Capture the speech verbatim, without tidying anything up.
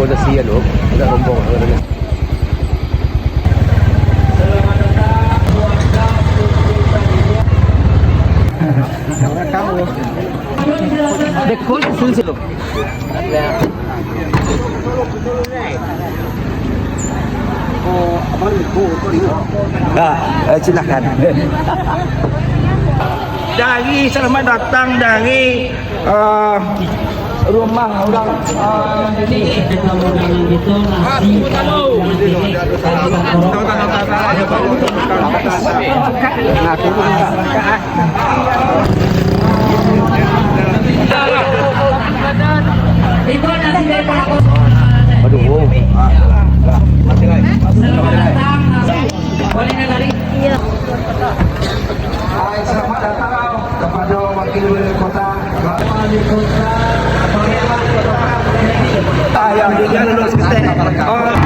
Kasihan loh, agak rombong. Bekul sun sih loh. Ah, eh, silakan. Dari, selamat datang dari, eh, rumah orang, eh, Aduh, oh. Ah, dah. Mati lai. Mati lai. Iya. Hai, selamat datang kepada Wakil Wali Kota. Ah, yang dia lulus kita. Oh.